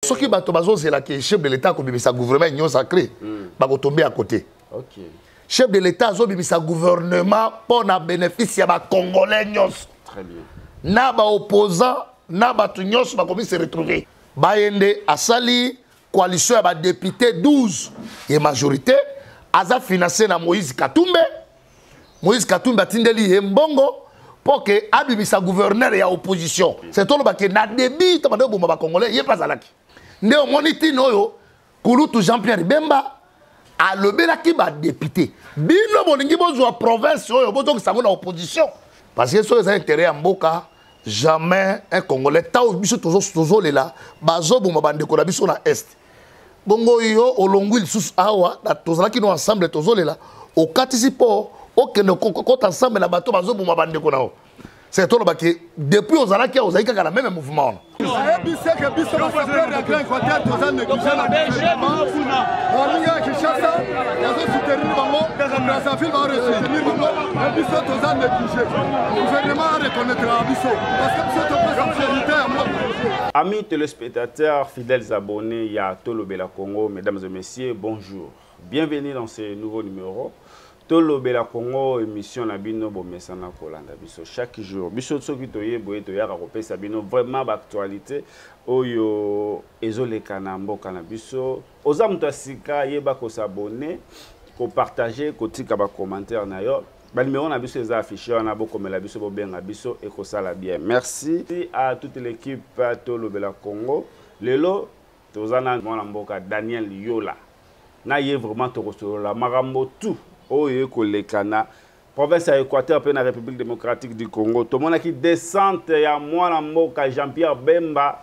Soki bato bazozela ke chef de l'État akobimisa gouvernement union sacrée, bakotombe à côté. Chef de l'État azobimisa gouvernement mpo na bénéfice ya bacongolais nyonso. Très bien. Na baopposant, na bato nyonso bakomi se retrouver. Baye nde asali coalition ya badéputé 12 ye majorité, aza financé na Moïse Katumbi. Moïse Katumbi atindeli ye mbongo mpo ke abimisa gouverneur ya opposition. C'est toloba ke na début to bande oboma bacongolais, ye mpe azalaki. Nde omoni ntina oyo kulutu Jean Pierre Bemba alobelaki badéputé: bino bolingi bozwa province oyo, bozokisa yango na opposition, parce que soki eza intérêt ya mboka, jamais un Congolais, ntango biso tozolela, bazoboma bandeko na biso na Est, bongo yo olongwi lisusu awa, tozalaki no ensemble tozolela, okatisi mpo okende kota ensemble na bato bazoboma bandeko na yo. C'est toloba ke depuis ozalaki awa, ozalaki kaka na même mouvement wana. Ayebi seke biso basapeur ya Grand Équateur toza négligé na gouvernement. Baninga ya Kinshasa bazosoutenir bango, Brazzaville baresoutenir bango, e biso toza négligé. Gouvernement areconnaîtraka biso parce que biso topesa priorité ya mboka. Amis téléspectateurs, fidèles abonnés ya Tolobela Congo, mesdames et messieurs, bonjour. Bienvenue dans ce nouveau numéro. Tolobela Congo, émission na bino bomesana kolanda biso chaque jour. Biso soki toye boye, toyaka kopesa bino vraiment baactualité oyo ezoleka na mboka na biso. Oza moto ya sika, yeba kos'abonner, kopartager, kotika bacommentaire na yo. Banuméro na biso eza affiché wana, bokomela biso, bobenga biso, ekosala bien. Merci à toute l'équipe Tolobela Congo. Lelo toza na mwana mboka Daniel Yola. Na ye vraiment tokosolola makambo tout oyo ekoleka na province ya Équateur mpe na République démocratique du Congo. Tomonaki descente ya mwana mboka Jean-Pierre Bemba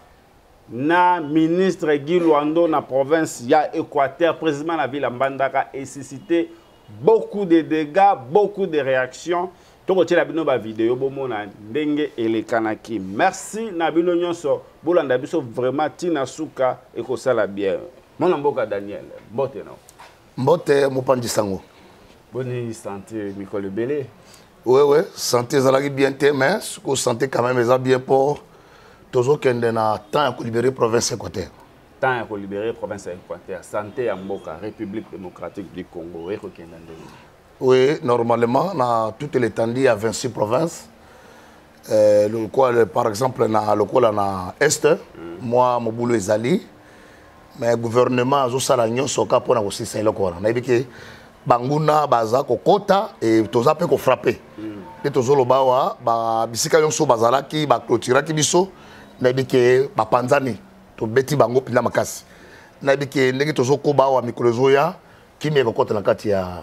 na ministre Guy Luando na province ya Équateur, précisément na ville ya Mbandaka, esuscité beaucoup de dégâts, beaucoup de réactions. Tokotiela bino bavideo, bomona ndenge elekanaki. Merci na bino nyonso bolanda biso vraiment ntina suka, ekosala bien. Mwana mboka Daniel, mbote no. Mbote, mopanzi sango. Boni santé? Mikolo ebele. Oui, santé ezalaki bien te, mais sikoyo santé quand même eza bien, mpo tozokende na temps ya kolibérer province Équateur. Temps ya kolibérer province ya Équateur. Santé ya mboka République démocratique du Congo ekokenda ndenge? Oui, normalement na toute l'étendue ya 26 provinces, lokola par exemple na lokola na Est, mwa mobulu ezali, mais gouvernement azosala nyonso ka mpona kosilisa eloko wana. Nayebi ke banguna baza kokota e toza mpe kofrapper nde tozoloba awa. Bisika nyonso bazalaki, baclôturaki biso, nayebi ke bapanzani, tobeti bango mpenza makasi. Nayebi ke ndenge tozokoba awa, mikolo ezoya, kimia ekokota na kati ya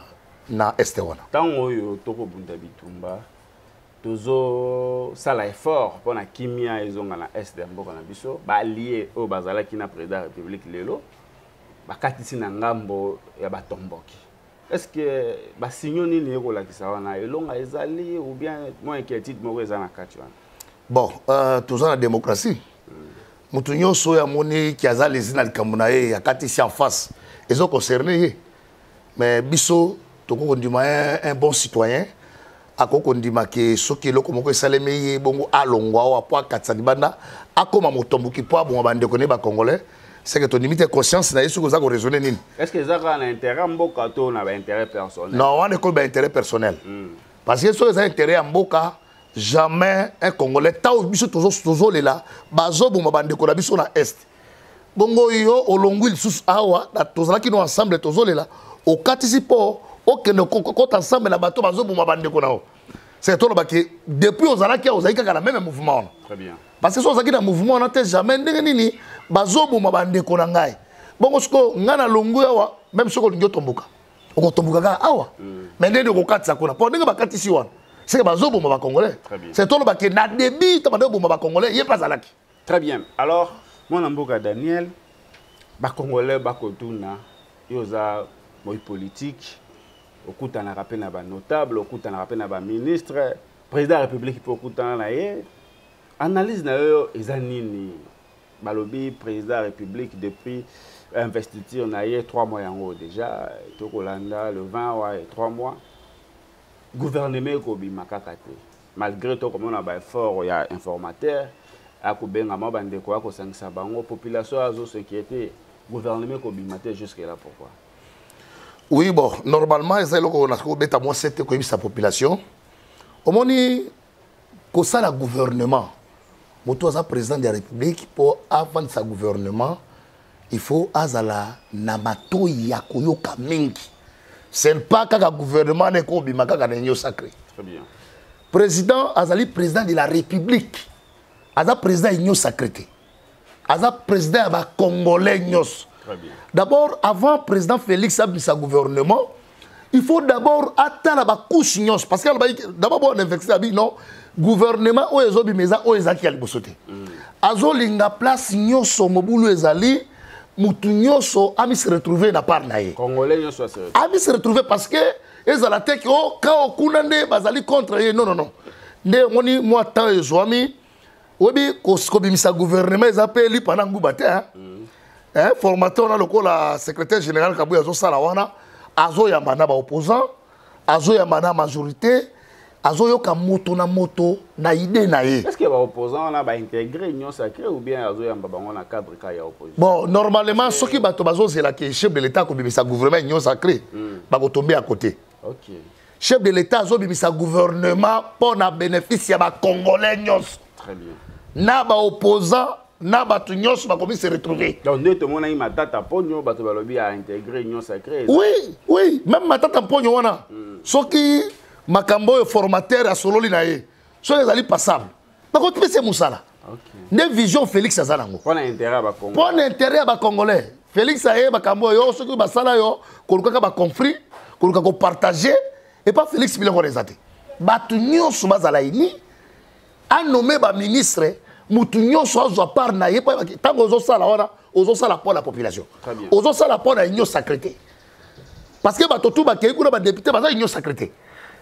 na Est wana. Ntango oyo tokobunda bitumba, tozosala effort mpona kimia ezonga na Est ya mboka na biso. Baallié oyo bazalaki na président ya République lelo bakatisi na ngambo ya batomboki. Est ce que basignaux nini ekolakisa wana elonga ezali, ou bien mwa inquiétude moko eza na kati wana? Bon, toza na démocratie. Moto nyonso oyo amoni ki aza lésé na likambo na ye, akatisi en face, ezoconcerne ye. Mais biso tokoki kondima, un bon citoyen akoki kondima ke soki eloko moko esalemi ye bongo, alongwa awa mpo akatisa libanda, akóma motomboki mpo abonga bandeko ne bacongolais, c'est que tondimi te. Conscience na ye soki oza koraisonner nini. Est ce que eza kaka na intérêt mboka to na baintérêt personnel? Non, wana ekomi baintérêt personnel, parce que soki eza intérêt ya mboka, jamais un Congolais, ntango biso tozolela, bazoboma bandeko na biso na Est, bongo yo olongwi lisusu awa, tozalaki no ensemble tozolela, okatisi mpo okende kota ensemble na bato bazoboma bandeko na yo. C'est toloba ke depuis ozalaki awa, ozalaki kaka na même mouvement wana. Très bien. Parce que soki ozalaki na mouvement wana te, jamais. Ndenge nini bazoboma bandeko na ngai, bongo sikoyo ngai nalongwi awa? Même soki olingi otomboka, okotomboka kaka awa, mais ndenge okokatisa kuna, mpo ndenge bakatisi wana, seke bazoboma bacongolais. Très bien. C'est toloba ke na début to bande oboma bacongolais, ye mpe azalaki. Très bien. Alors, mwana mboka Daniel, bacongolais bakotuna: yo oza moi politique, okutanaka mpe na banotable, okutanaka mpe na baministre, président ya République mpe okutana na ye, analyse na yo eza nini? Balobi président ya République, depuis investiture na ye, 3 mois yango déjà tokolanda le 20 wa 3 mois, gouvernement ekobima kaka te, malgré tokomona baeffort ya informateur. Akobenga mwa bandeko, akosangisa bango, population azo s'inquiéter, gouvernement ekobima te jusque là, pourquoi? Oui, bon, normalement eza eloko nakoki kobeta mwa sete koyebisa population. Omoni, kosala gouvernement, moto aza président de la République, mpo avandisa gouvernement, il faut azala na matoi ya koyoka mingi. Ce n'est pas kaka gouvernement nde ekobima kaka na Union sacrée. Très bien. Président azali président de la République, aza président ya Union sacrée te, aza président ya bacongolais nyonso. Très bien. D'abord, avant président Félix abimisa gouvernement, il faut d'abord atala bacouche nyonso, parce que alobaki d'abord bo investir abi non, gouvernement oyo ezobima eza oyo ezalaki ya liboso te. Azolinga place nyonso mobulu ezali, mutu nyonso ami se retrouver na part na ye. Congolais nyonso ase Ami se retrouver, parce que ezala te ke o ka o kuna nde bazali contre ye. Non, non, non. Nde omoni mwa temps ezwami, oyebi, kobimisa gouvernement eza mpe lipa na nguba te, hein? Hein, formateur wana lokola secrétaire général Kabuya azosala wana, azoyamba na baopposant, azoyamba na majorité, azoyoka moto na moto na idée na ye. Est ce que baopposant wana baintégré Union sacrée ou bien azoyamba bango na cadre ka ya opposition? Bon, normalement, soki bato bazozelaka chef de l'État akobimisa gouvernement Union sacrée, bakotombe à côté. Chef de l'État azobimisa gouvernement mpo na bénéfice ya bacongolais nyonso. Très bien. Na baopposant, na bato nyonso bakomi se retrouver. Donc nde tomonaki Matata Ponyo, bato balobi aintégré Union sacrée. Oui, même Matata Mponyo wana, soki makambo oyo formateur asololi na ye, soki ezali passable, bakopesa ye mosala. Nde vision Félix aza nango. Mpo na intérêt ya bakongo. Mpo na intérêt ya bacongolais. Félix aye makambo oyo soki basala yo kolukaka baconflit, koluka kopartage epa Félix, biloko wana eza te. Bato nyonso bazala uni, anome baministre, mutu nyonso azwa part na ye. Ntango ozosala wana, ozosala mpo na population. Très bien. Ozosala mpo na Union sacrée te, parce que bato tu bakei kuna, badéputé baza Union sacrée te.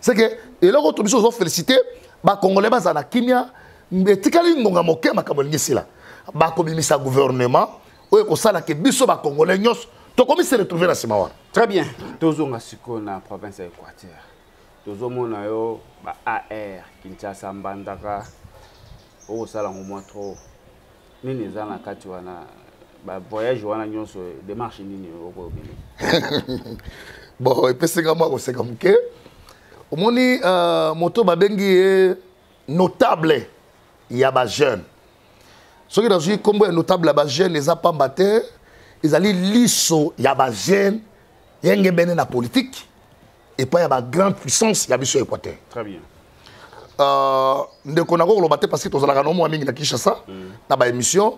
C'est que eloko to biso ozofélicité bacongolais, bazala na kimia. Etikali ngonga moke, makambo elingi esila, bakobimisa gouvernement oyo ekosalaka biso bacongolais nyonso tokomi se retrouver na nsima wana. Très bien. Tozonga sikoyo na province ya Équateur. Tozomona yo ba ar Kinshasa, Mbandaka, okosala yango mwa trop. Nini eza na kati wana, bavoyage wana nyonso, démarche nini okobimi? Bon, epesinga mwa koseka moke. Omoni, moto babengi ye notable ya bajeune, soki nazwi nkombo ya notable ya bajeune, eza pamba te. Ezali liso ya bajeune yenge bene na politique epai ya bagrande puissance ya biso ya Équateur. Très bien. Ndeko nango koloba te, parce que tozalaka na mwa mingi na Kinshasa na baémission,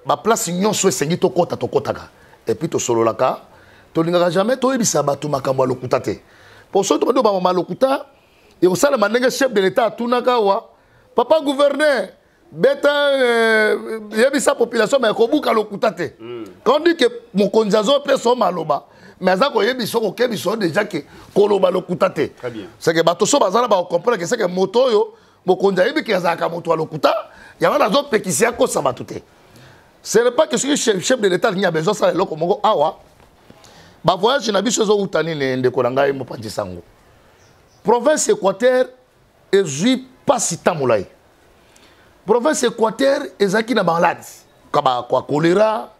baplace nyonso esengi tokɔta, tokɔtaka, et puis tosololaka. Tolingaka jamais toyebisa bato makambo ya lokuta te, po soki tobandi obamama lokuta, ekosalema ndenge chef de l'État atunaka awa: "Papa gouverneur, beta, yebisa population." Me kobuka lokuta te. Quand on dit que mokonzi azopesa o maloba, mais aza koyebisa, kokebisa o déjà ke koloba lokuta te. Très bien. C'est que bato so baza na bakocomprendre ke c'est que moto oyo mokonzi ayebi ke azalaka moto ya lokuta, yango nazopekisi akosa bato te. Ce n'est pas que soki chef de l'État alingi ya besoin asala eloko moko awa, bavoyage na biso ezowuta nini? Ndeko na ngai mopanzi sango, province Équateur ezwi mpasi ta molai. Province Équateur ezalaki na maladi ka kwa choléra,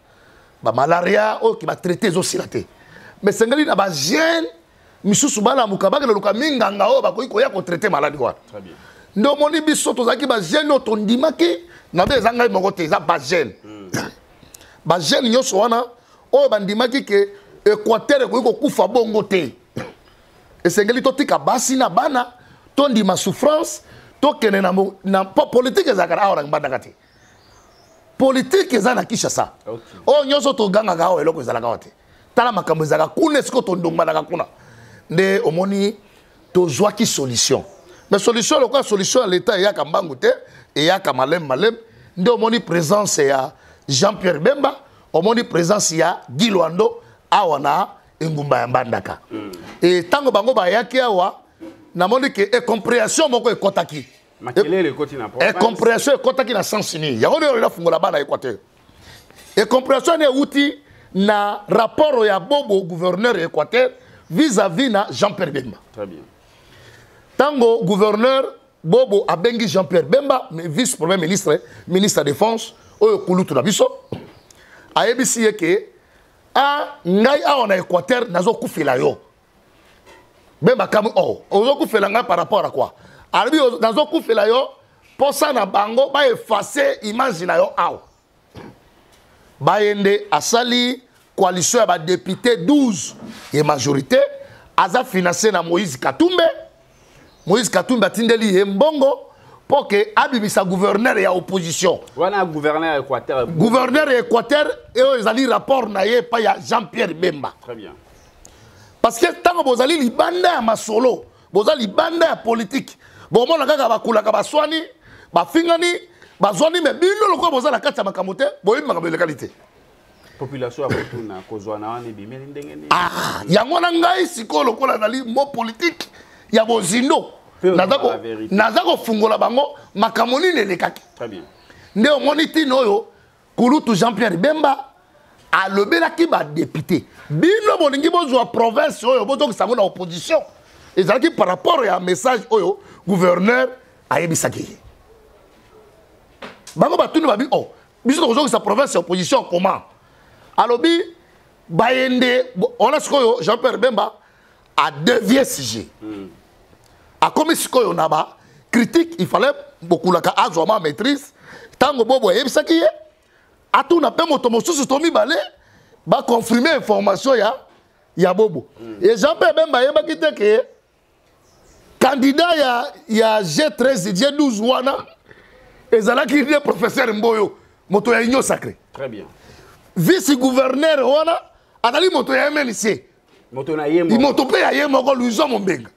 bamalaria oyo ke batraité ezosila te. Mais esengeli na bajeune misusu balamuka, bakende luka minganga oyo bakoki koya kotraite maladi wana. Très bien. Nde omoni biso tozalaki bajeune oyo tondimaki na be. Eza ngai moko te, eza bajeune, bajeune nyonso wana oyo bandimaki ke Équateur ekoki kokufa bongo te. Esengeli totika basi na bana, tondima souffrance, tokende na po politique ezalaka na awa na Mbandaka te, politique eza na Kinshasa. Oyo nyonso togangaka awa, eloko ezalaka awa te. Tala makambo ezalaka kuna, esika tondongbanaka kuna. Nde omoni tozwaki solution. Mais solution, lokola solution ya l'État eyaka mbangu te, eyaka maleme maleme. Nde omoni présence ya Jean Pierre Bemba, omoni présence ya Guy Loando awa na engumba ya Mbandaka. E ntango bango bayaki awa, namoni ke incompréhension moko ekɔtaki. Makelele ekoti na province. Incompréhension ekɔtaki na sens nini? Yango nde oyo nafungola bana Équateur. Incompréhension wana euti na rapport ya Bobo, gouverneur ya Équateur, vis-à-vis na Jean Pierre Bemba. Très bien. Ntango gouverneur Bobo abengi Jean-Pierre Bemba, vice premier ministre, ministre ya défense, oyo kulutu na biso, ayebisi ye ke a ngai awa na Équateur nazokufela yo. Bemba kamwi, oh, ozokufela ngai par rapport à quoi? Alobi nazokufela yo posa na bango ba effacer image na yo awa. Bayende asali coalition ya ba député 12 et majorité, aza financé na Moïse Katumbe. Moïse Katumbe atindeli ye mbongo pour que abimisa gouverneur ya opposition. Wana gouverneur ya Équateur. Gouverneur ya Équateur et oyo ezali rapport na ye pa ya Jean-Pierre Bemba. Très bien. Parce que tango bozali libanda ya masolo, bozali libanda ya politique, bomona kaka bakulaka baswani, bafingani, bazwani, mais bino lokola boza na kati ya makambo te, boyebi makambo elekali te. Population ya kotuna kozwa na wana ebimeli ndenge nini? Ah, yango wana ngai sikoyo lokola nazali mo politique ya bozindo, naza kofungola bango makambo nini elekaki. Très bien. Nde omoni ntina oyo kulutu Jean-Pierre Bemba alobelaki ba député, bino bolingi bozwa province oyo bozokisa yango na opposition, ezalaki par rapport ya message oyo gouverneur ayebisaki ye. Bango batuni babi, oh, biso tokozongisa province ya opposition comment? Alobi bayende wana sikoyo Jean-Pierre Bemba a dévié sujet. Akomi sikoyo na ba critique, il fallait bokulaka azwa ma maîtrise. Tango bobo ayebisaki ye atuna mpe moto mosusu to mibale baconfirme information ya bobo. Et Jean-Pierre Bemba ayebaki te ke candidat ya G13 G12 wana ezalaki nde professeur Mboyo, moto ya Union Sacrée. Très bien. Vice-gouverneur wana azali moto ya MLC. Moto na ye moko. Moto mpe ya ye moko, Louison Mombenga.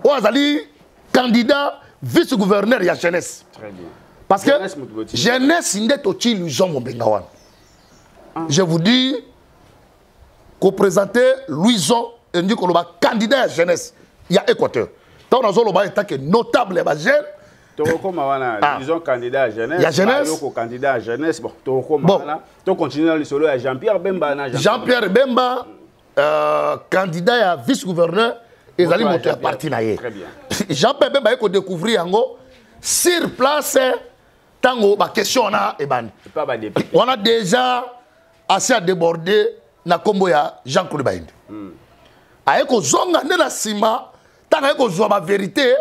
Oyo azali candidat vice-gouverneur ya jeunesse. Très bien. Parce que jeunesse nde toti Louison Mombenga wana. Je vous dis ko présenter Louison endi koloba candidat ya jeunesse ya Équateur. Tant nazoloba état que notable ya ba jeune. Tokokoma wana, disons candidat ya jeunesse, ya jeunesse. Bayoko candidat ya jeunesse, bon, tokokoma wana. To continuer na lisolo ya Jean-Pierre Bemba na Jean-Pierre Bemba, candidat ya vice-gouverneur ezali moto ya parti na ye. Très bien. Jean-Pierre Bemba ye ko découvrir yango sur place tango ba question wana ebandi. Pas ba député. Wana déjà assez à déborder na kombo ya Jean-Claude Bayende. Aye kozonga nde na nsima ntango aye kozwa ba vérité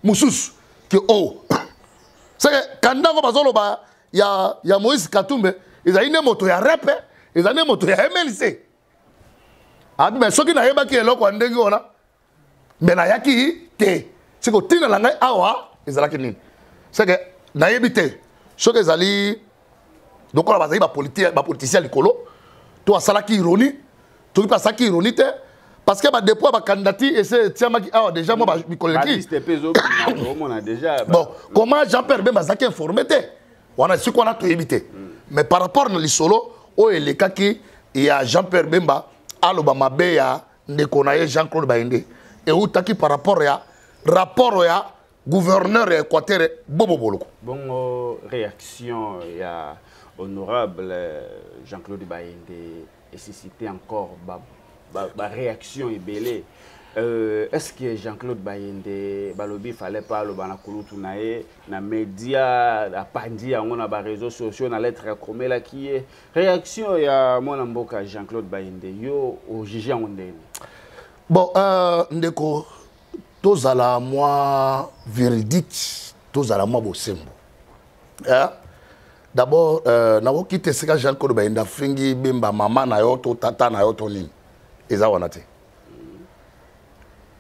mosusu ke oh, c'est que candidat ngo bazoloba ya Moïse Katumbe ezali nde moto ya REP, ezali nde moto ya MLC. Abi, mais soki nayebaki eloko ya ndenge wana, mais nayaki te. C'est que ntina na ngai awa ezalaki nini? C'est que nayebi te soki ezali lokola bazali ba politicien likolo to asalaki ironie, toki mpe asalaki ironie te, parce que ba dépôt ya ba candidature ese etiamaki awa déjà mwa mikolo eleki. Bon, comment Jean-Pierre Bemba azalaki informé te wana siko wana toyebi te. Mais par rapport na lisolo oyo elekaki ya Jean-Pierre Bemba aloba mabe ya ndeko na ye Jean-Claude Bayende, eutaki par rapport ya rapport ya gouverneur ya Équateur Bobo Boloko. Bongo réaction ya honorable Jean-Claude Bayende et suscité encore ba réaction ebele. Est-ce que Jean-Claude Bayende balobi fallait pas loba na kulutu na ye na média apandi yango na ba réseaux sociaux na lettre akomelaki ye? Réaction ya mwana mboka Jean-Claude Bayende yo o juger yango ndenge? Bon, ndeko tozala mwa véridique, tozala mwa bosembo. Hein? D'abord, nakoki te esika Jean-Claude Bayende afingi Bemba mama na yo to tata na yo to nini. Eza wana te.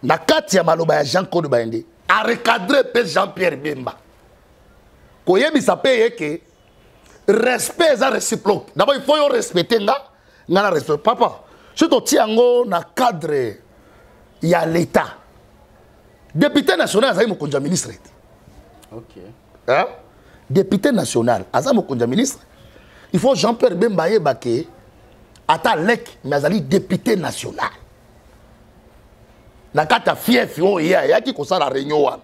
Na kati ya maloba ya Jean-Claude Bayende, a recadré pe Jean-Pierre Bemba. Koyebisa pe ye ke respect eza réciproque. D'abord, il faut yo respecter nga, nga na respect. Papa, soki totie yango na cadre ya l'État, député national azali mokonzi ya ministre te. Hein? Député national aza mokonzi ya ministre. Il faut Jean-Pierre Bemba ayeba ke ata lek, mais azali député national. Na kati ya fief oyo ye ayaki kosala réunion wana,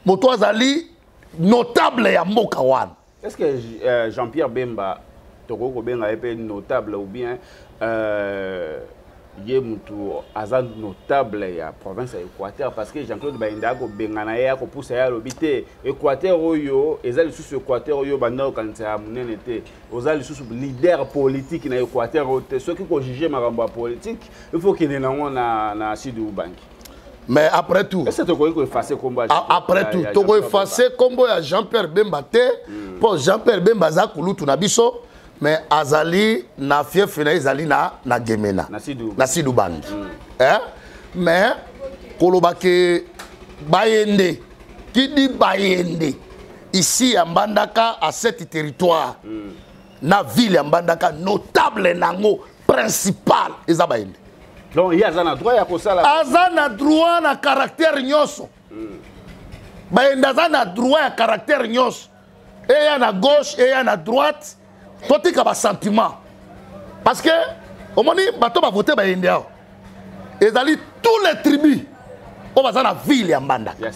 moto azali notable ya mboka wana. Est-ce que Jean-Pierre Bemba tokoki kobenga ye mpe notable ou bien Ye mutu aza notable ya province ya Équateur, parce que Jean-Claude Bayende akobengana ye, akopusa ye, alobi te Équateur oyo eza lisusu Équateur oyo banda kokanisa ya monene te, oza lisusu leader politique na Équateur oyo te. Soki kojuge makambo ya politique, il faut kende nango na Sud Ubangi. Mais après tout, est-ce que tokoki koeffacer kombo ya Après tout, tokoeffacer kombo ya Jean-Pierre Bemba te, mpo Jean-Pierre Bemba aza kulutu na biso, mais azali na fief na ye ezali na Gemena, na Sud Ubangi. Eh? Mais koloba ke Bayende, qui dit Bayende ici ya Mbandaka, à cet territoire, na ville ya Mbandaka, notable nango principal eza Bayende. Donc ye aza na droit ya kosala. Aza na droit na caractère nyonso. Bayende aza na droit ya caractère nyonso, eya na gauche, eya na droite. Totika basentiment, parce que omoni bato bavote Bayende awa ezali tous les tribus oyo baza na ville ya Mbandaka,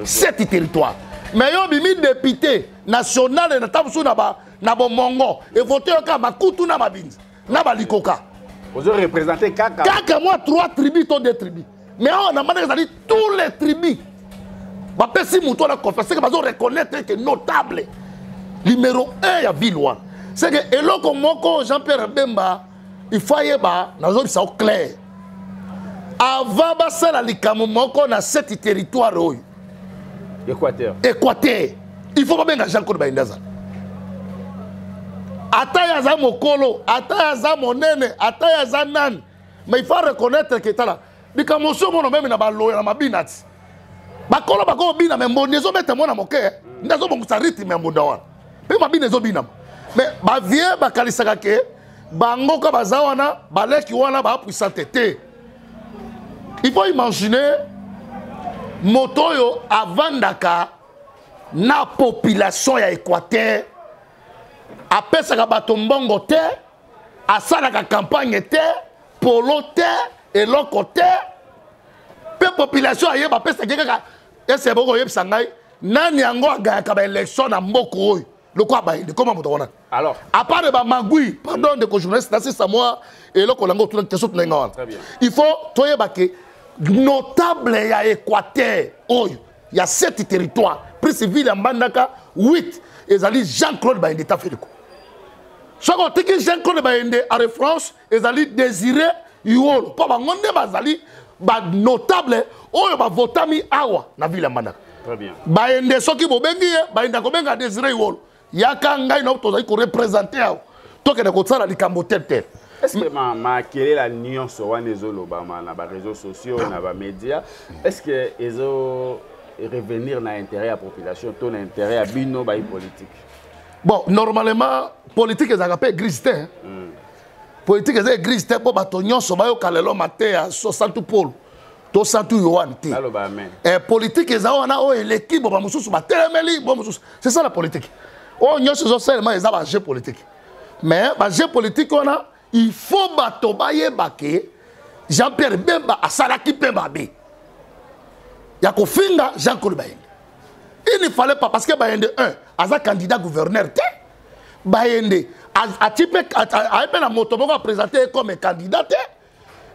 sept territoire. Mais yo obimi député national na ta mosusu na bomongo, evote yo kaka Makutu na Mabinza na Balikoka. Ozo représenter kaka kaka mwa trois tribus to deux tribus. Mais awa na Mbandaka ezali tous les tribus bapesi moto wana confiance que bazo reconnaître que notable numéro 1 ya ville wana. C'est que eloko moko, Jean-Pierre Bemba, il faut ayeba, nazobisa yo clair, avant basala likambo moko na sept territoire oyo, Équateur, Équateur, il faut babenga Jean-Claude Bayende. Azala ata ye aza mokolo, ata ye aza monene, ata ye aza nani, mais il faut reconnaître que tala likambo mosusu omona meme na baloya na mabina ti bakolo bakobina, me mbondi ezobeta mwana moke nde azobongisa rythme ya mbonda wana, mpe mabina ezobinama. Mais bavie bakalisaka ke bango ka baza wana, baleki wana bapuissante te. Il faut imaginer moto oyo avandaka na population ya Équateur, apesaka bato mbongo te, asalaka campagne te, polo te, eloko te, mpe population ayeba apesaki kaka. Ese boko oyebisa ngai nani yango agayaka baélection na mboka oyo lokola Bayende? Koma moto wana. Alors, à part bamagui, pardon ndeko journaliste, nasisa mwa eloko nango otuna question tuna nga wana. Il faut toyeba ke notable ya Équateur oyo ya sept territoire plus ville ya Mbandaka 8 ezali Jean-Claude Bayende Tafeliko. Soki otiki Jean-Claude Bayende en référence, ezali Désiré Iwolo, mpo bango nde bazali banotable oyo bavotami awa na ville ya Mbandaka. Bayende soki bobengi ye, Bayende akobenga Désiré Iwolo: yaka, ngai na tozali koreprésenter awa, tokende kosala likambo tel tel. Est-ce que makelela nyonso wana ezolobama na baréseaux sociaux, na bamédia, est-ce que ezo revenir na intérêt ya population to na intérêt ya bino bayi politique? Bon, normalement politique ezalaka mpe église te. Politique eza église te mpo bato nyonso bayoka lelo mateya so santu Paul to santu Yohane te. Eh, politique eza wana oyo eleki bo bamosusu batelemeli bo mosusu. C'est ça la politique. Oyo nyonso ezosalema eza bajeu politique. Mais bajeu politique wana, il faut bato bayeba ke Jean-Pierre Bemba asalaki mpe mabe ya kofinga Jean-Claude Bayende. Il ne fallait pas, parce que Bayende 1 aza candidat gouverneur te. Bayende ati mpe aye mpe na moto moko aprésente ye comme candidat te.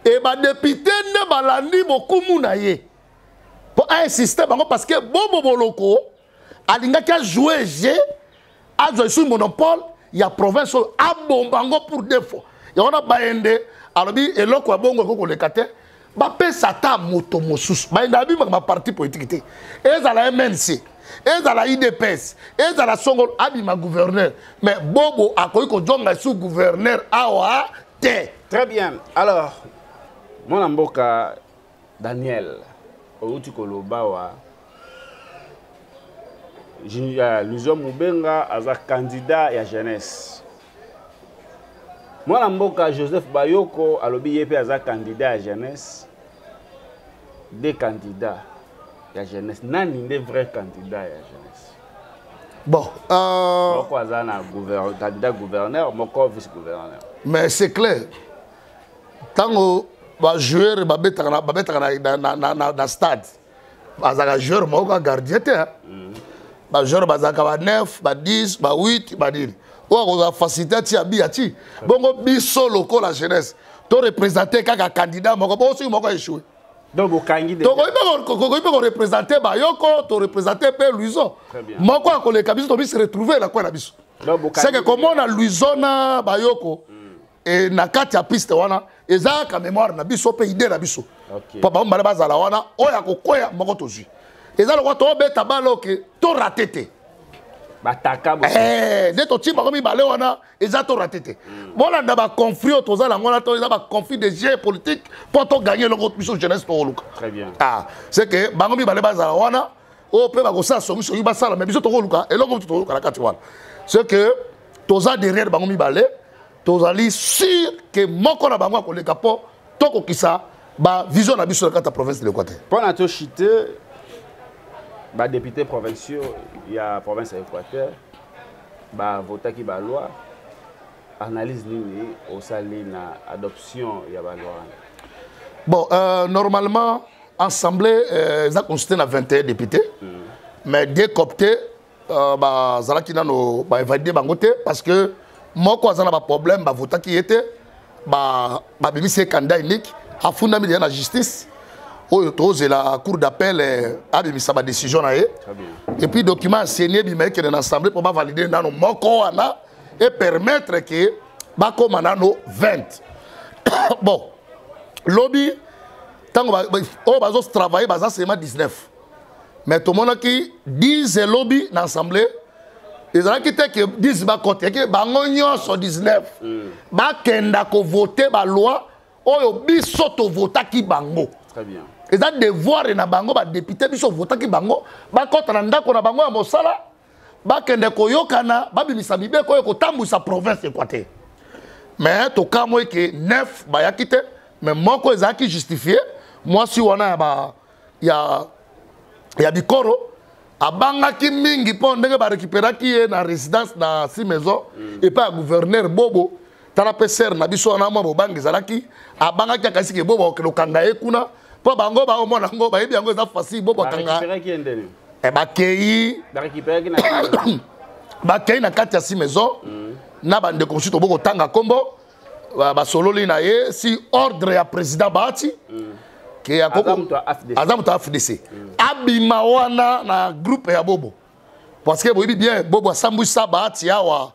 E badéputé nde balandi bokumu na ye mpo ainsiste bango, parce que Bobo Boloko alingaki ajoue jeu, azwa lisusu monopole ya province oyo, abomba yango pour deux fois. Yango wana Bayende alobi eloko ya bongo ekoki koleka te, bapesa ata moto mosusu. Bayende abimaka baparti politique te, ezala MNC, ezala UDPS, ezala songolo, abima gouverneur. Mais Bobo akoki kozonga esu gouverneur awa te. Très bien. Alors, mwana mboka Daniel, outi koloba wa Luzon Mubenga aza candidat ya jeunesse. Mwana mboka Joseph Bayoko alobi ye mpe aza candidat ya jeunesse. Deux candidats ya jeunesse, nani nde vrai candidat ya jeunesse? Bon, moko aza na candidat gouverneur, moko vice gouverneur. Mais c'est clair, ntango bajoueur babetaka na stade, bazalaka joueur moko ka gardien te. Bajoueur bazalaka ba 9, ba 10, ba 8, banini. Oyo akozala facilité atia bi ati. Bongo biso lokola jeunesse toreprésente kaka candidat moko, bongo soki moko échoué, Donc bokangi de tokoki mpe koreprésente Bayoko, toreprésente mpe Luison. Très bien. Moko akoleka, biso tobi se retrouve na kwe na biso. Donc bokangi seke komona Luison na Bayoko e na kati ya piste wana, eza kaka mémoire na biso mpe idée na biso. Mpo bango mibale bazala wana, oyo akokwea moko tozwi, eza lokola tobeta bale oke torater te. Bataka bo. Eh, nde totie bango mibale wana, eza torater te. Bolanda baconflit oyo toza nango wana, to eza baconflit de jeu politique mpo toganye eloko biso jeunesse tokoluka. Très bien. Ah, c'est que bango mibale bazala wana, oyo mpe bakosala songisongi basala, mais biso tokoluka eloko moto tokoluka na kati wana. C'est que toza derrière bango mibale, tozali sûr ke moko na bango akoleka mpo tokokisa bavision na biso na kati ya province de l'Équateur. Mpo na toshite, badéputé provinciaux ya province ya Équateur bavotaki baloi. Analyse nini osali na adoption ya baloi wana? Bon, normalement assemblée eza constitué na 21 députés, mais deux cooptés bazalaki nano bainvalide bango te, parce que moko aza na baproblème, bavotaki ye te, babimisi ye candidat unique, afundami deja na justice oyo tozela cour d'appel abimisa badécision na ye. Très bien. Et puis document ya CENI ebima, ekende na assemblée mpo bavalide nano moko wana e permettre ke bakóma nano 20. Bon, lobi ntango oyo bazotravaille baza seulement 19, mais tomonaki 10 elobi na assemblée. Ezalaki te ke 10 bakota, eke bango nyonso 19 bakenda kovote baloi oyo biso tovotaki bango. Très bien. Eza devoir na bango, badéputé biso votaki bango, bakɔta na ndako na bango ya mosala, bakende koyokana, babimisa mibeko oyo kotambwisa province Équateur. Mais tokamwa eke 9 bayaki te, mais moko ezalaki justifie, mwasi wana ya, ba, ya, ya bikoro abangaki mingi mpo ndenge barécupéraki ye na résidence na si maison epai ya gouverneur Bobo. Tala mpe sere na biso wana, mwa bobangi ezalaki, abangaki, akasi ke Bobo akokende kokanga ye kuna, mpo bango baomona yango, bayebi yango eza facile, Bobo akanga. Barécupéraki ye ndeni? Bakei. Barécupéraki na Bakei na kati ya si maison na bandeko mosusu tobo kotanga nkombo, basololi na ye si ordre ya président Bahati ke Aza moto ya AFDC. Aza moto ya AFDC, abima wana na groupe ya Bobo, parce que boyebi bien, Bobo asambwisa Bahati awa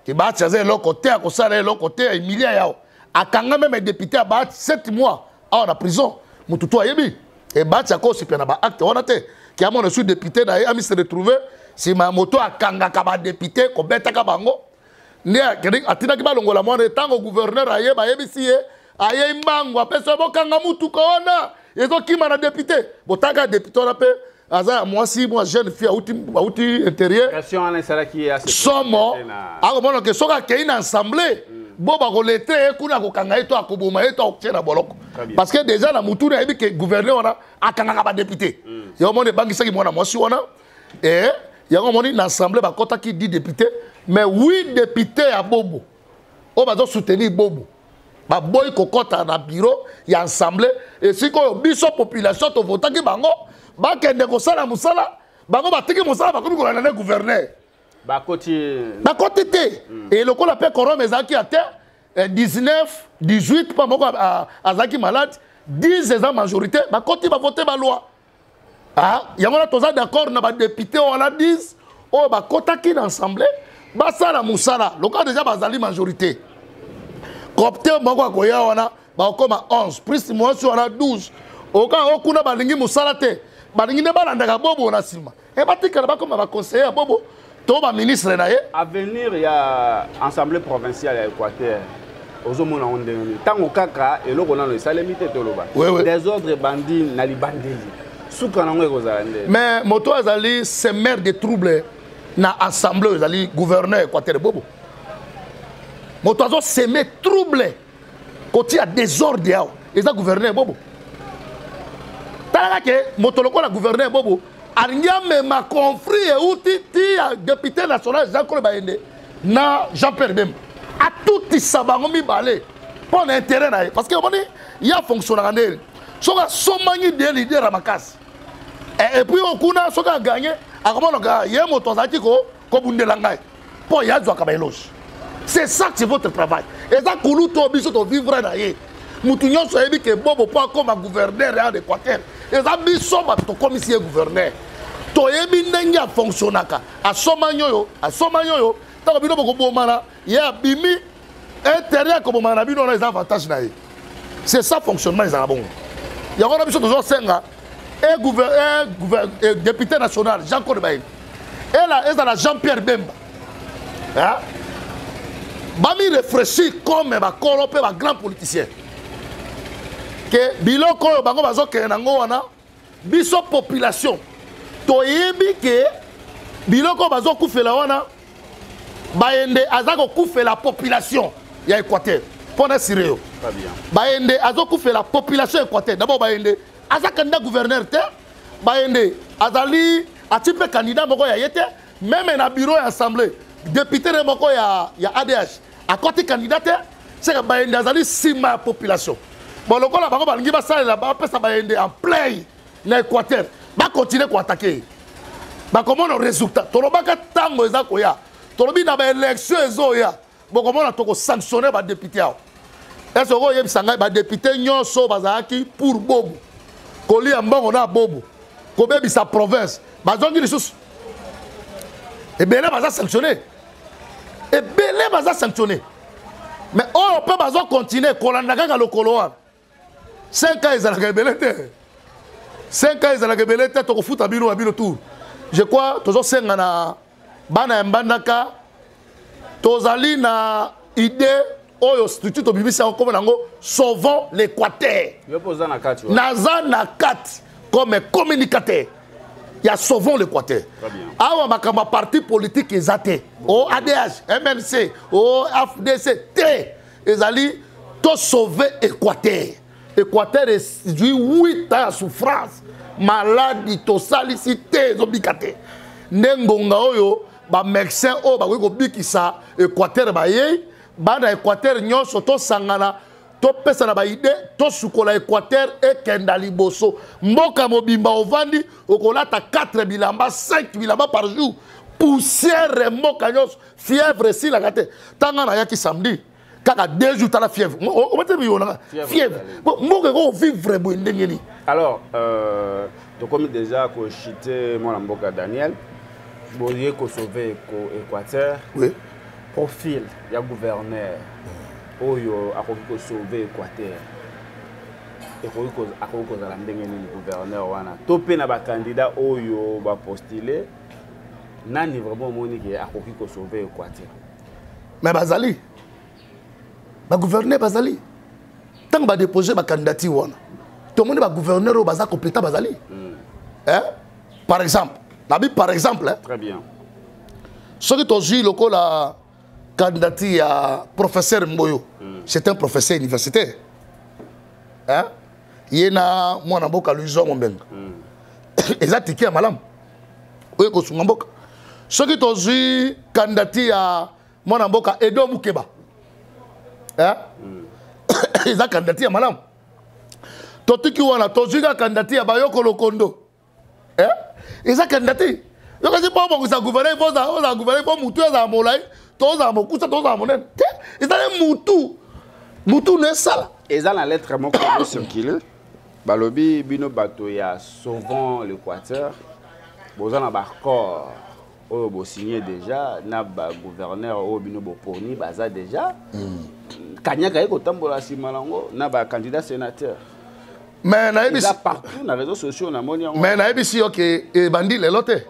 ke Bahati aza eloko te, akosala eloko te, emilia yawa akanga même député ya Bahati 7 mois awa na prison. Motu to ayebi e Bahati akosipia na baacte wana te, ke amona su député na ye ami se retrouve nsima ya moto akangaka badéputé, kobetaka bango. Nde atindaki balongola mwana. Ntango gouverneur aye, bayebisi ye, ayei mbangu, apesi ye: bokanga mutuka wana ezokima na député. Botaka député wana mpe aza ya mwasi, mwa jeune fille auti intérieur. Pression wana esalaki ye Somo akomona ke soki akei na assemblée, bo bakolete ye kuna, akokanga ye to akoboma ye to akotie na boloko, parce que déjà na mutu ayebi ke gouverneur wana akangaka badéputé. Yango moni ebangisaki mwana mwasi wana. E yango moni na assemblée bakɔtaki 10 député, mais 8 député ya Bobo oyo bazosoutenir Bobo baboyi kokɔta na bureau ya assemblée, esika oyo biso population tovotaki bango bakende kosala mosala. Bango batiki mosala, bakomi kolanda nde gouverneur. Bakoti. Bakoti te. E lokola mpe quorum ezalaki ya te, 19 18, mpo moko azalaki malade, 10 eza majorité, bakoti, bavote baloi. Ah, yango wana toza d'accord na badéputé wana 10 oyo bakotaki na assemblée, basala mosala lokola déjà bazali majorité. Coopté moko akoya wana, bakokoma 11 plus mwasi wana 12. Oka okuna balingi mosala te, balingi nde balandaka Bobo na nsima, e batikala bakoma baconseiller ya Bobo to baministre na ye. Avenir ya assemblée provinciale ya Équateur, ozomona ngo ndenge nini, ntango kaka eloko nano esalemi te, toloba désordre ebandi na libandeli, suka nango ekozala nde? Mais moto azali semeur de trouble na assemblée oyo ezali gouverneur Équateur Bobo. Moto azoseme trouble, kotia désordre awa, eza gouverneur Bobo. Talaka ke moto lokola gouverneur Bobo alingi amema conflit euti ti ya député national Jean Claude Bayende na Jean Pierre Bemba, atutisa bango mibale mpo na intérêt na ye, parce que omoni ye afonctionnaka ndeni, soki asombangi de leader ya makasi et puis okuna soki aganye, akomonaka ye moto azalaki kobundela ngai. Mpo ye azwaka baéloge. C'est ça, c'est votre travail. Eza kulutu oyo biso tovivre na ye. Mutu nyonso ayebi ke Bobo, mpo akóma gouverneur ya Équateur, eza biso bato tokomisi ye gouverneur. Toyebi ndenge afonctionnaka. Asomani oyo, asomani oyo. Ntango bino bokobomana, ye abimi intérêt ya kobomana na bino wana, eza avantage na ye. C'est ça, fonctionnement ezala bongo. Yango wana biso tozosenga e député national Jean Claude Bayende, ela ezala Jean Pierre Bemba, bami réfléchir comme bakolo mpe bagrand politicien, ke biloko oyo bango bazokende nango wana, biso population toyebi ke biloko oyo bazokufela wana, Bayende aza kokufela population ya Équateur. Mpo na sire yo, Bayende azokufela population ya Équateur. D'abord, Bayende aza candidat gouverneur te. Bayende azali ati mpe candidat moko ya ye te. Même na bureau ya assemblée, député ne moko ya ADH akoti candidat te. Seka Bayende azali nsima ya population. Bon, lokola bango balingi basalela, bapesa Bayende en plein na Équateur, bakontinue koattaquer ye, bakomona résultat. Tolobaka ntango eza koya, tolobi na baélection ezoya, bokomona tokosanctionne badéputé awa. Ese okoyebisa ngai, badéputé nyonso bazalaki pour Bobo, kolia mbongo na Bobo, kobebisa province, bazongi lisusu? Ebele baza sanctionné, ebele baza sanctionné. Mais oyo mpe bazokontinue kolanda kaka lokolo wana, 5 ans ezalaka ebele te, 5 ans ezalaka ebele te. Tokofuta bino ya bino tour. Je crois tozosenga na bana ya Mbandaka, tozali na idée oyo structure tobimisi yango, komona yango Sauvons l'Équateur. Yo mpe oza na kati? Naza na kati comme communicateur ya Sauvons l'Équateur. Awa makambo ya parti politique eza te, o ADH, MLC, o AFDC te. Ezali tosauve Équateur. Équateur ezwi 8 ans ya souffrance, maladi tosalisi te, ezobika te. Nde ngonga oyo bamédecin oyo bakoki kobikisa Équateur bayei. Bana Équateur nyonso, tosangana, topesa na baidées, tosukola Équateur, ekenda liboso. Mboka mobimba ovandi, okolata 4 bilamba, 5 bilamba par jour, poussière mboka nyonso, fièvre esilaka te. Ntango nayaki samedi, kaka 2 jours, tala fièvre omate biyonaka fièvre. Mboka ekovivre boye ndenge nini? Alors tokomi déjà kochuter. Mwana mboka Daniel, boye kosauve Équateur, oui. Profil ya gouverneur oyo akoki kosauve Équateur akoki kozala ndenge nini? Gouverneur wana to mpe na bacandidat oyo bapostule, nani vraiment omoni ke akoki kosauve Équateur? Mais bazali bagouverneur, bazali. Ntango badépose bacandidature wana, tomoni bagouverneur oyo baza compétent bazali. Eh? Par exemple, nabi par exemple, eh? Très bien. Soki tozwi lokola candidature ya professeur Mboyo, c'est un professeur universitaire, hein? Ye na mwana mboka Louison Mombenga, eza tiki ya malamu oyo ekosunga mboka. Soki tozwi candidature ya mwana mboka Edo Mukeba, hein? Eza candidature ya malamu. Totiki wana, tozwi kaka candidature ya Bayoko Lokondo, eh? Eza candidature. Yokosi mpo obongisa gouverneur, mpo ozala gouverneur, mpo mutu ezala molai to ozala mokusa to ozala monene te. Ezali mutu, mutu no esala. Eza na lettre moko ecircule, balobi bino bato ya Sauvons l'Équateur boza na baaccord oyo bosigne déjà na bagouverneur oyo bino boponi, baza déjà kanyaka ye kotambola nsima nango na bacandidat sénateur. Mais nayebisi Eza partout na réseaux sociaux, namoni yango. Mais nayebisi yo ke ebandi lelo te.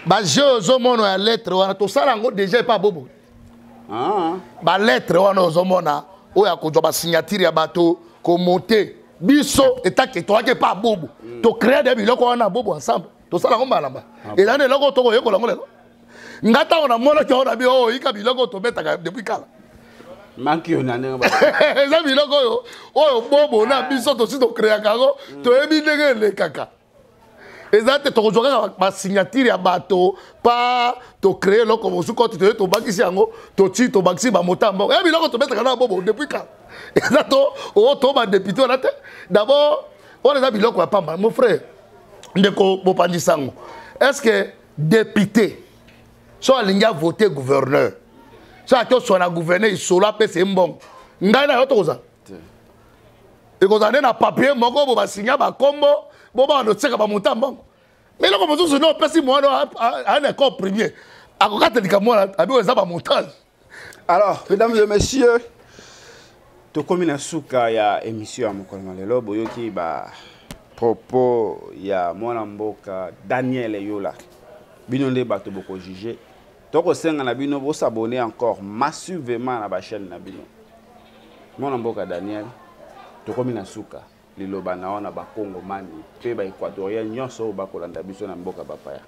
Bajeu ozomona ya lettre wana, tosala yango déjà epa Bobo. Ah. Balettre wana ozomona, oyo akozwa basignature ya bato komonte, biso etake toyaki epa Bobo, tocréa de biloko wana Bobo ensemble, tosala yango mbala mbala. Ezali na eloko tokoyekola yango lelo. Nga ntango namonaki yango, na bi oyo oyika biloko oyo tobetaka depuis kala. Manki oyo na ndenge Eza biloko oyo Bobo na biso tosi tocréaka yango, toyebi ndenge elekaka. Eza te tokozwa kaka basignature ya bato pa tocrée eloko mosusu koti, toye tobakisi yango, toti tobakisi bamotambo ya biloko tobetaka na Bobo depuis kala. Eza to oyo to badéputé wana te. D'abord, wana eza biloko ya pamba, mon frère. Ndeko bopanzi sango, est ce que député So alingi avote gouverneur, so ake oswa na gouverneur isolo, apesa ye mbongo, ngai na yo tokozala, ekozala nde na papier moko bo basinya bakombo bo bana otiaka bamonta mbongo. Mais eloko mosusu nde opesi mwana aya na école premier, akokata likambo wana, abi oyo eza bamontage. Alors, mesdames et messieurs, tokomi na suka ya émission ya mokolo na lelo. Boyoki ba propos ya mwana mboka Daniel Eyola. Bino nde bato bokojuge. Tokosenga na bino bosabone encore massivement na bachaîne na bino. Mwana mboka Daniel, tokomi na suka. Liloba na wana bakongomani mpe baéquatorien nyonso oyo bakolanda biso na mboka bapaya.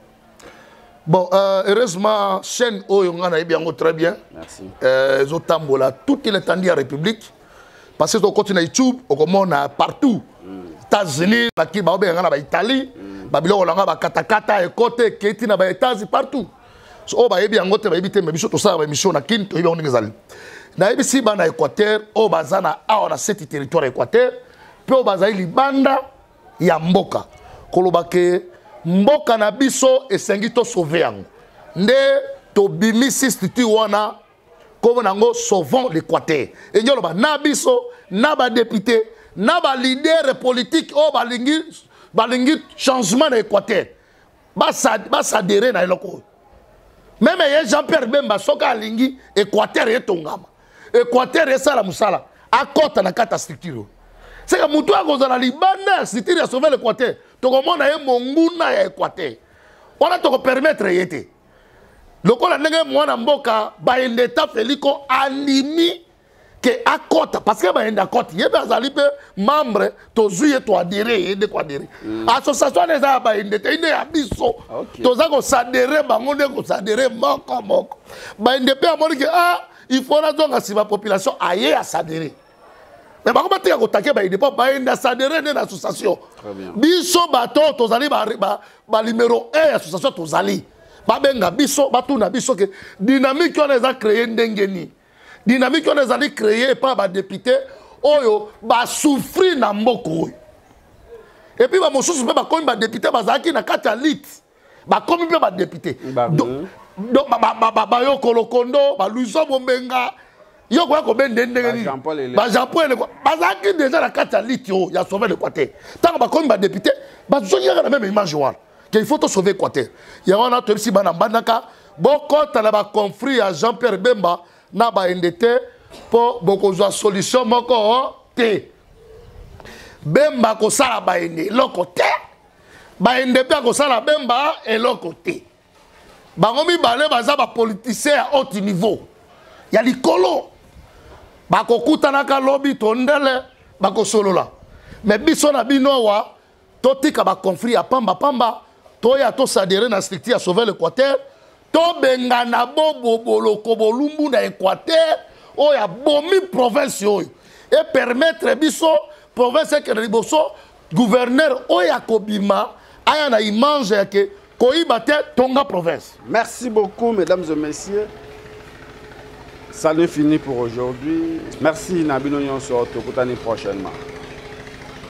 Bon, heureusement, chaîne oyo nga nayebi yango très bien. Merci. Ezotambola toute l'étendue ya République, parce que tokoti na YouTube, okomona partout, États-Unis, baki baobenga nga na baItalie, babiloko na nga bakatakata ekote eketi na baÉtats partout. So oyo bayebi yango te, bayebi te. Mais biso tosala baémission na Kini, toyebi yango ndenge ezali. Nayebisi bana Équateur oyo baza na awa na seti territoire ya Équateur mpe oyo bazali libanda ya mboka, koloba ke mboka na biso esengi tosauve yango. Nde tobimisi structure wana, kombo na yango Sauvons l'Équateur. Engi oloba na biso na badepute na baleader politique oyo balingi changement na Équateur, basadere na eloko oyo. Même ye Jean Pierre Bemba, soki alingi Équateur etongama, Équateur esala mosala, akɔta na kati ya structure oyo. Seka motu akozala libanda ya structure ya Sauver l'Équateur, tokomona ye monguna ya Équateur wana, tokopermettre ye te. Lokola ndenge mwana mboka Bayendeta Feliko andimi ke akɔta, parce que Bayende akɔti, ye mpe azali mpe membre, tozwi ye, toadere ye nde koadere. Association wana eza ya Bayende te, nde ya biso. Toza kosadere bango nde kosadere moko moko. Bayende mpe amoni ke ah, il faut nazonga nsima population, aye asadere. Mais bango batika kotake Bayende, mpo Bayende asadere nde na association. Biso bato oyo tozali banumero 1 ya association, tozali babenga biso, batuna biso ke dynamique wana eza créé ndenge nini. Dynamique wana ezali créé epai ya badepute oyo basouffrir na mboka oyo, et puis bamosusu mpe bakomi badepute, bazalaki na kati ya lite, bakomi mpe badepute. Bayokolo kondo, baluiso Bombenga, yo koya kobende ndenge nini, baJean Paul Eleko bazalaki déjà na kati ya lite oyo ya Sauver l'Équateur. Ntango bakomi badepute, bazongi kaka na même image wana ke il faut tosauve Équateur. Yango wana toyebisi bana Mbandaka, bokɔta na baconflit ya Jean Pierre Bemba na Baende te, mpo bokozwa solution moko te. Bemba akosala Baende eloko te, Baende mpe akosala Bemba eloko te. Bango mibale baza bapoliticien ya haut niveau, ya likolo. Bakokutanaka lobi tondele, bakosolola. Mais biso na bino awa, totika baconflit ya pamba pamba, toya tosadere na structure ya Sauver l'Équateur, tobengana bobo boloko bolumbu na Équateur oyo abomi province oyo, epermettre biso province ekende liboso. Gouverneur oyo akobima aya na image ya ke koyiba te, tonga province. Merci beaucoup, mesdames et messieurs. Ça n'est fini pour aujourd'hui. Merci na bino nyonso, tokutani prochainement.